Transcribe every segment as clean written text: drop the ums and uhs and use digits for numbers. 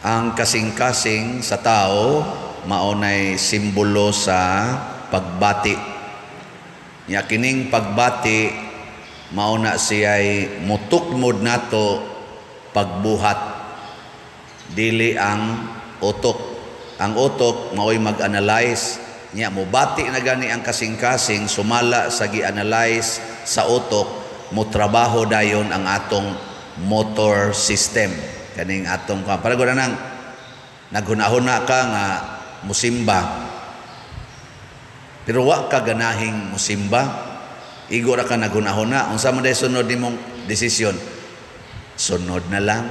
Ang kasing-kasing sa tao maunay simbolo sa pagbati. Nya kining pagbati mauna siya'y mutukmod nato pagbuhat, dili ang utok. Ang utok mao'y mag-analyze. Nya mobati na gani ang kasing-kasing sumala sa gi-analyze sa utok, motrabaho dayon ang atong motor system. Kaning atong para gud nang naghunahuna ka nga musimba, pero wa ka ganahing musimba, igo ra ka naghunahuna, unsa man day sunod nimong desisyon? Sunod na lang.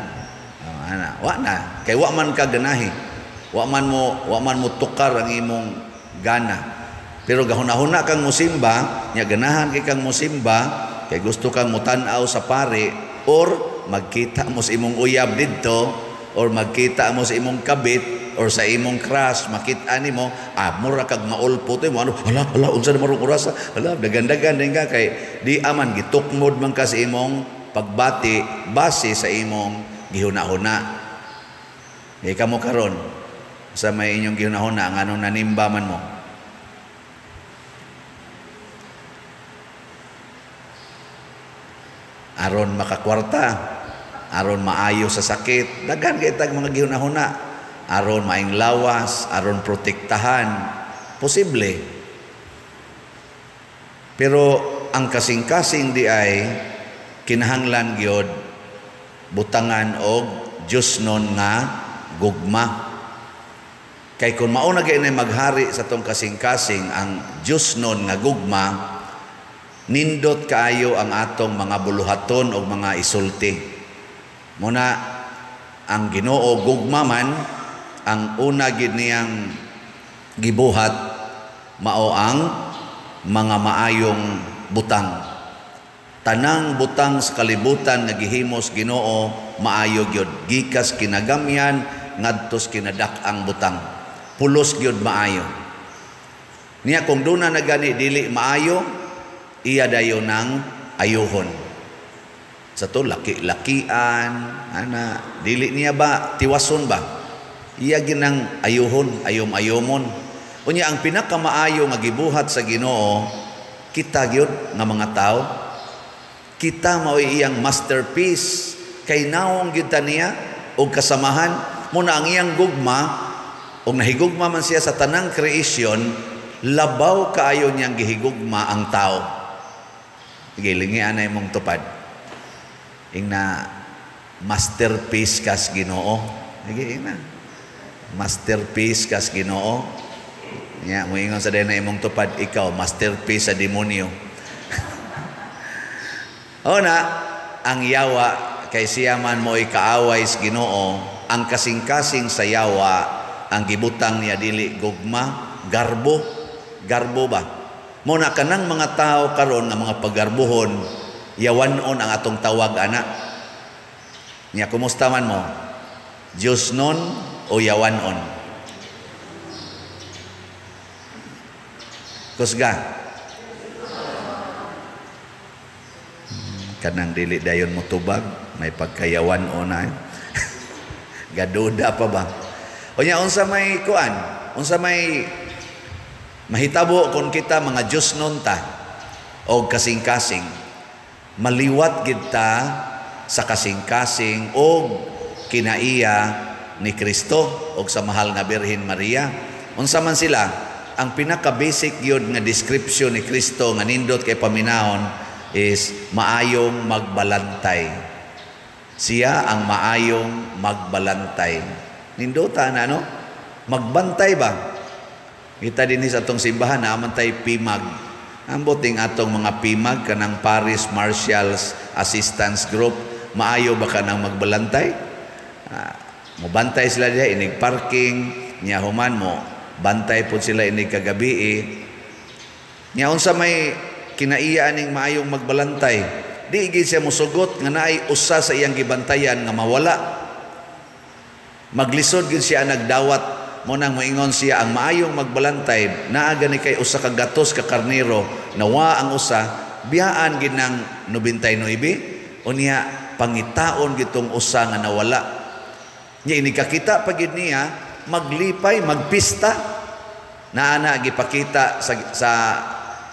Ana, wa na kay wa man ka ganahi, wa man mo tukar ang imong gana. Pero gahunahuna kang musimba, nya ganahan kay kang musimba kay gusto kang mutan-aw sa pare, or magkita mo sa imong uyab didto, or magkita mo sa imong kabit, or sa imong crush, makita nimo, mura kag maulpo to mo, ano, hala hala, unsa na marong orasa, hala, dagan-dagan din ka kay di aman gitukmod man ka sa imong pagbati base sa imong gihuna-huna. Di kamo karon sa may inyong gihuna-huna nganong nanimba man mo? Aron makakwarta, aron maayo sa sakit, daghan kay tag mga gihuna-huna, aron maing lawas, aron protektahan, posible. Pero ang kasing-kasing di ay kinahanglan gyud butangan og Dios nun nga gugma. Kay kung mauna gyud na maghari sa tong kasing-kasing ang Dios nun nga gugma, nindot kaayo ang atong mga buluhaton og mga isulti. Muna ang Ginoo gugma man, ang una gid niyang gibuhat mao ang mga maayong butang. Tanang butang sa kalibutan nga gihimos Ginoo maayo gyud, gikas kinagamyan ngadtos kinadak-ang butang. Pulos gyud maayo. Niya kung duna na gani dili maayo, iya dayon ng ayuhon. Sa to laki-lakian, ana, dili niya ba tiwason ba? Iya ginang ayuhon, ayom-ayomon. Unya ang pinakamaayo nga gibuhat sa Ginoo, kita gyud nga mga tao, kita mao'y iyang masterpiece, kay naong gyud ta niya og kasamahan. Muna ang iyang gugma, og nahigugma man siya sa tanang creation, labaw kaayo niyang gihigugma ang tao. Sige, lingian na imong tupad. Ingna masterpiece kas Ginoo. Sige, ingna masterpiece kas Ginoo. Nya moingon sa na imong tupad, ikaw masterpiece sa demonyo. Ona, ang yawa kay siya man mo'y kaaway sa Ginoo, ang kasing-kasing sa yawa ang gibutang niya dili gugma, garbo, garbo ba? Muna kanang mga tao karon nga mga paggarbuhon, yawanon ang atong tawag ana. Nya kumusta man mo? Diyos nun o yawanon? Kusga. Kanang dili dayon mo tubag, may pagkayawan o na. Gaduda pa ba? O nya unsa may kuan? Unsa may mahitabo kung kita mga Diyos nun ta o kasing-kasing, maliwat kita sa kasing-kasing o kinaiya ni Kristo o sa mahal nga Birhen Maria. Unsa man sila, ang pinaka-basic yun nga description ni Kristo nga nindot kay paminahon is maayong magbalantay. Siya ang maayong magbalantay. Nindota na, no? Magbantay ba? Kita din sa atong simbahan na amantay PIMAG. Ambot ting atong mga PIMAG kanang Paris Marshals Assistance Group, maayo ba kanang magbalantay? Mobantay sila diha inig parking, nya human mo bantay pud sila inig kagabi. Nya unsa may kinaiya aning maayong magbalantay? Di gid siya mosugot nga naay usa sa iyang gibantayan nga mawala. Maglisod gid siya nagdawat. Mo nang moingon siya ang maayong magbalantay, naa gani kay usa ka gatos ka karnero, nawa ang usa, biyaan gid nang 99, unya pangitaon gitong usa nga nawala. Nya inikakita pa gid niya, maglipay, magpista. Naa na gipakita sa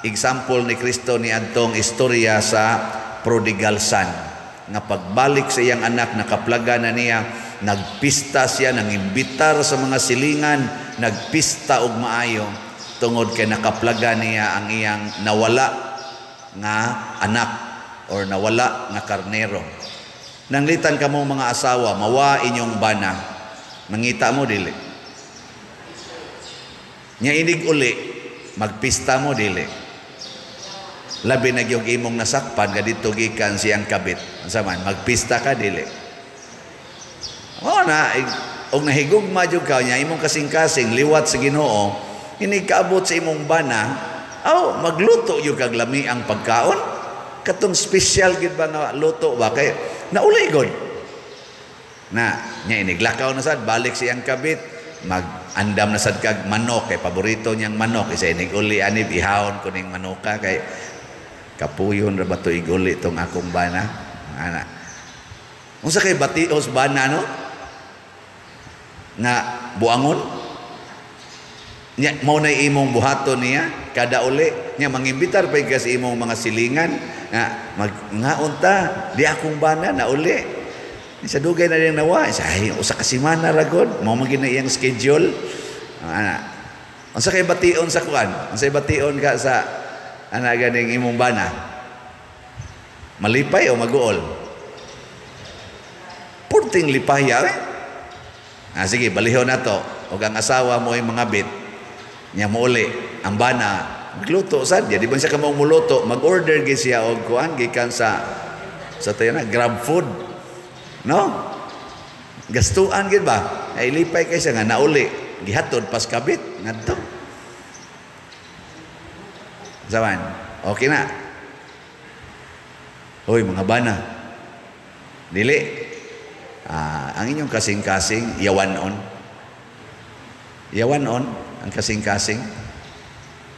example ni Kristo ni adtong istorya sa prodigal son nga pagbalik sa iyang anak, nakaplaga na niya, nagpista siya, nangimbitar sa mga silingan, nagpista og maayo tungod kay nakaplaga niya ang iyang nawala nga anak or nawala nga karnero. Nanglitan kamo mga asawa, mawa inyong bana, mangita mo, dili? Nya inig uli, magpista mo, dili? Labi na gyud imong nasakpan nga didto gikan siyang kabit. Unsa man, magpista ka, dili? O na og nahigugma jud ka nya imong kasing-kasing liwat sa Ginoo, inig kaabot sa imong bana, aw, magluto gyud kag lami ang pagkaon, katong special gid ba nga luto ba, kay nauli gud na nya. Iniglakaw na sad, balik siyang kabit, mag-andam na sad kag manok kay paborito niyang manok. Isa inig uli anib, ihawon ko ning manoka kay kapuyon ra ba to iguli tong akong bana ana. Unsa kay batios bana, no, nga buangon nya? Mao na imong buhaton niya kada uli nya. Mangimbitar pa ka sa imong mga silingan nga mag ngaon ta, di akong bana na uli sa dugay na diyang nawa sa, ay, usa ka semana ra gud, mao man gid na iyang schedule ana. Unsa kay bation sa kuan? Unsa bation ka sa ana ganing imong bana? Malipay o maguol? Purting lipaya eh. Ah, sige, balihon na to. Og ang asawa mo ay mga bit nya, mouli ang bana, magluto sad. Di ba siya kamong muluto, mag-order gyud siya og kuan gikan sa tayo na Grab Food, no? Gastuan gid ba? Ay, lipay kay siya nga nauli, gihatod pas kabit ngadto. Zaman okay na. Hoy mga bana, dili ang inyong kasing-kasing, yawanon, yawanon ang kasing-kasing.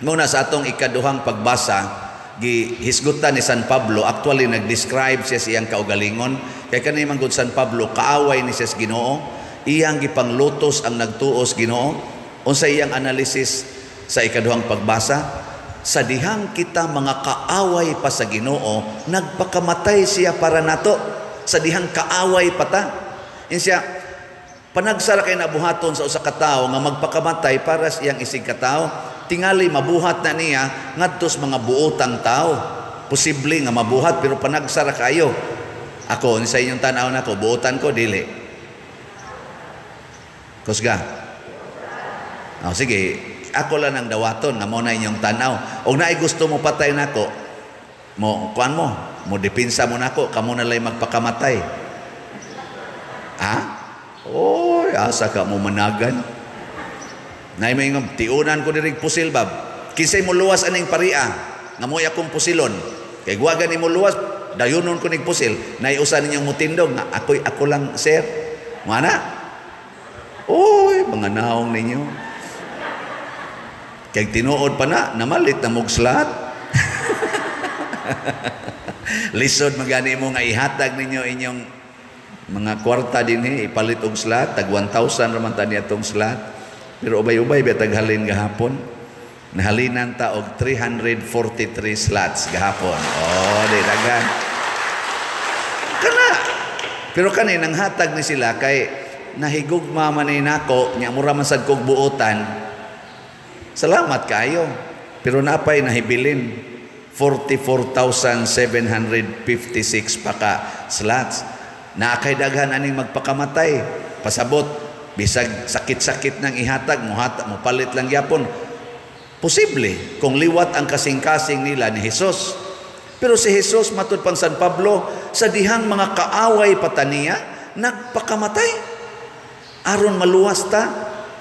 Muna sa atong ikaduhang pagbasa, gihisgutan ni San Pablo, actually nag-describe siya sa iyang kaugalingon, kay kani man gud San Pablo, kaaway ni siya sa Ginoo, iyang gipanglutos ang nagtuos Ginoo. Unsa iyang analysis sa ikaduhang pagbasa? Sa dihang kita mga kaaway pa sa Ginoo, nagpakamatay siya para nato. Sa dihang kaaway pa ta. Insiya, panagsara kay nabuhaton sa usa ka tawo nga magpakamatay para sa iyang isig ka tawo. Tingali mabuhat na niya ngadto sa mga buotang tao. Posible nga mabuhat, pero panagsara kayo. Ako, sa inyong tan-aw nako, buotan ko, dili? Kusga. Oh, sige, ako lang ang dawaton nga mo na inyong tanaw. Og naay gusto mo patay nako, mo kuan mo, mo depensa mo nako, kamo na lay magpakamatay. Ha? Oy, asa ka mo managan? Nay may nga tiunan ko diri pusil bab. Kinsay mo luwas aning paria nga mo'y akong pusilon? Kay guwa gani mo luwas, dayunon ko ning pusil. Nay usa ninyong mutindog nga ako'y ako lang, sir. Mana? Oy, mga naong ninyo. Kay tinuod pa na, namalit na mog slot. Lisod magani mo nga ihatag ninyo inyong mga kwarta dinhi ipalit og slot, tag 1,000 ra man ta niya tong slot. Pero ubay-ubay ba taghalin gahapon? Nahalinan ta og 343 slots gahapon. Oh, di daghan. Kana. Pero kani nang hatag ni sila kay nahigugma man ni nako nya mura man sad kog buotan. Salamat kaayo. Pero napay nahibilin 44,756 pa ka slots. Naa kay daghan aning magpakamatay. Pasabot bisag sakit-sakit nang ihatag mo, mo palit lang gyapon. Posible kung liwat ang kasing-kasing nila ni Jesus. Pero si Jesus, matud pang San Pablo, sa dihang mga kaaway pataniya, nagpakamatay aron maluwas ta.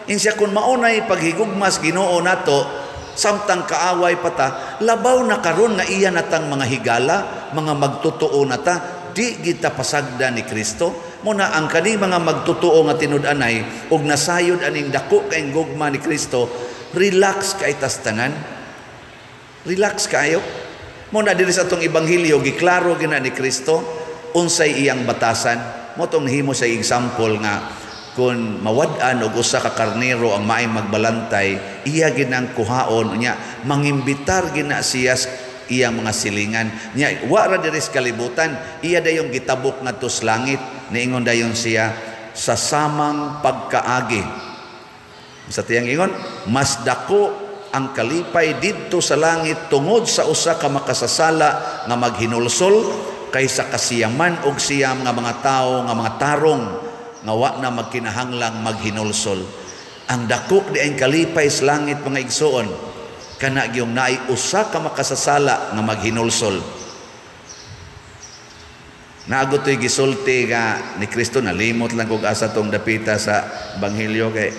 Insya kung maunay paghigugmas Ginoo nato samtang kaaway pata, labaw na karon nga iya natang mga higala, mga magtotoo na ta, di kita pasagda ni Kristo. Muna ang kani mga magtotoo nga tinud-anay ug nasayod aning dako kay gugma ni Kristo, relax kay tas tanan. Relax kayo. Muna diri sa atong ebanghelyo, giklaro gina ni Kristo unsay iyang batasan. Mo tong nahimo sa example nga Kung mawad-an og usa ka karnero ang maayong magbalantay, iya ginang kuhaon, nya mangimbitar gina siya iyang mga silingan. Nya wa ra diri sa kalibutan, iya dayong gitabok ngadto sa langit. Niingon dayon siya sa samang pagkaagi. Sa tiyang ingon, mas dako ang kalipay didto sa langit tungod sa usa ka makasasala nga maghinulsol kaysa kasiyaman og siyam nga mga tawo nga mga tarong nga wa na magkinahanglang maghinulsol. Ang dako di ang kalipay sa langit, mga igsoon, kana gyung naay usa ka makasasala nga maghinulsol. Naagot to'y gisulti nga ni Kristo, nalimot lang kog asa tong dapita sa Ebanghelyo kay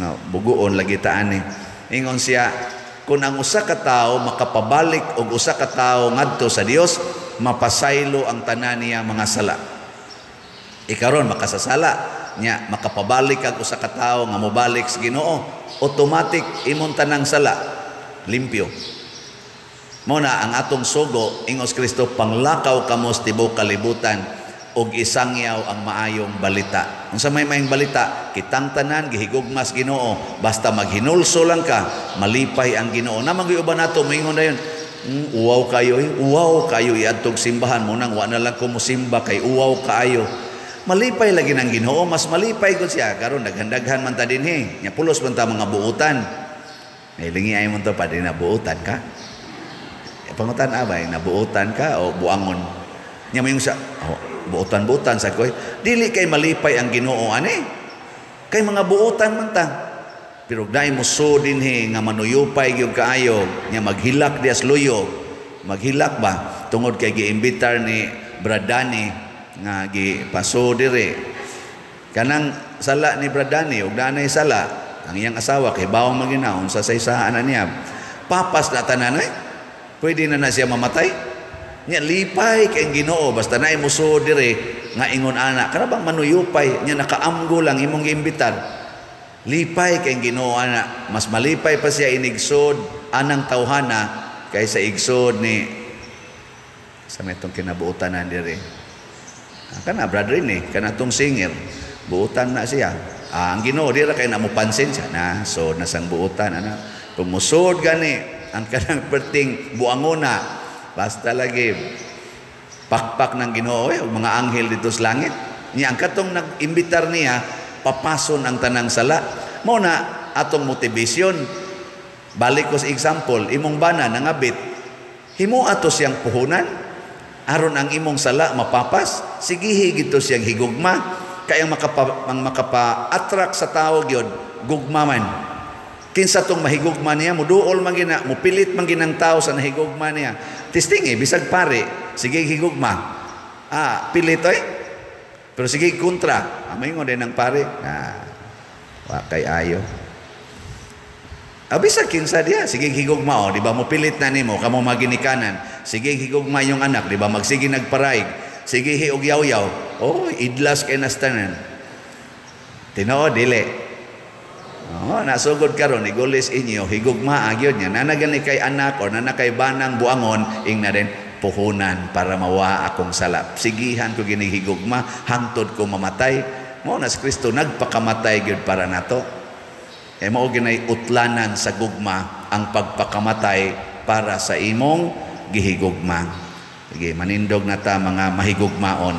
nga buguon lagi taan ni. Ingon siya, kung ang usa ka tawo makapabalik og usa ka tawo ngadto sa Dios, mapasaylo ang tanan niya mga sala. Ikaron makasasala nya makapabalik ang usa ka tawo nga mobalik sa Ginoo, automatic imong tanang sala limpyo. Mao na ang atong sugo, ingos Kristo, panglakaw kamo sa tibuok kalibutan og isangyaw ang maayong balita. Unsa may maayong balita? Kitang tanan gihigugma sa Ginoo, basta maghinulsol lang ka, malipay ang Ginoo. Na man uban nato moingon dayon, uwaw kayo, eh. Uwaw kayo iadtog simbahan mo nang wa na lang ko mosimba kay uwaw kaayo. Malipay lagi ng Ginoo, mas malipay gud siya karon daghan-daghan man ta dinhi. Nya pulos man ta mga buutan. Nahilingi ay mo to pa din nabuutan ka. Pangutan abay, nabuutan ka o buangon. Nya mo yung sa oh, buutan-buutan sa koy. Dili kay malipay ang Ginoo ani. Kay mga buutan man ta. Pero dai mo so dinhi nga manuyupay gyud kaayo, nya maghilak dias luyo. Maghilak ba tungod kay giimbitar ni Bradani nga gipaso dire. Kanang sala ni Bradani ug danay sala ang iyang asawa kay bawang maginaon sa saysaan na niya. Papas na tanan eh. Pwede na na siya mamatay. Nya lipay kay ang Ginoo basta naay musuod dire nga ingon ana. Kana bang manuyupay nya nakaamgo lang imong giimbitar. Lipay kay ang Ginoo ana. Mas malipay pa siya inigsod anang tawhana kaysa igsod ni sa may itong kinabuotanan dire. Kana brother ni kana tong singer buotan na siya. Ang Ginoo dira kay na mo pansin siya na so nasang buotan ana. Pumusod gani ang kanang perting buangona basta lagi pakpak ng Ginoo ug mga anghel dito sa langit. Niya ang katong nag-imbitar niya papason ang tanang sala. Mao na atong motivation. Balik ko sa example, imong bana nangabit, himo ato siyang puhunan aron ang imong sala mapapas. Sigihi gito siyang higugma kay ang makapa-attract sa tao gyud gugma man. Kinsa tong mahigugma niya, muduol man gina, mupilit man ginang tao sa nahigugma niya. Testing eh, bisag pare, sige higugma. Pilit oy. Pero sige kontra, amingon din ang pare. Wa kay ayo. Bisag kinsa diya, sige higugma o, di ba mupilit na nimo kamo maginikanan. Sige higugma yung anak, di ba magsige nagparaig. Sige hiog yaw-yaw. Oh, idlas kay nastanan. Tinuod dili. Oh, nasugod karon igulis inyo higugma gyud niya. Nana gani kay anak or nana kay banang buangon ing na rin puhunan para mawa akong sala. Sigihan ko gini higugma hangtod ko mamatay. Mao na si Kristo nagpakamatay gyud para nato. Kay mao ginay utlanan sa gugma ang pagpakamatay para sa imong gihigugma. Sige, manindog na ta mga mahigugmaon.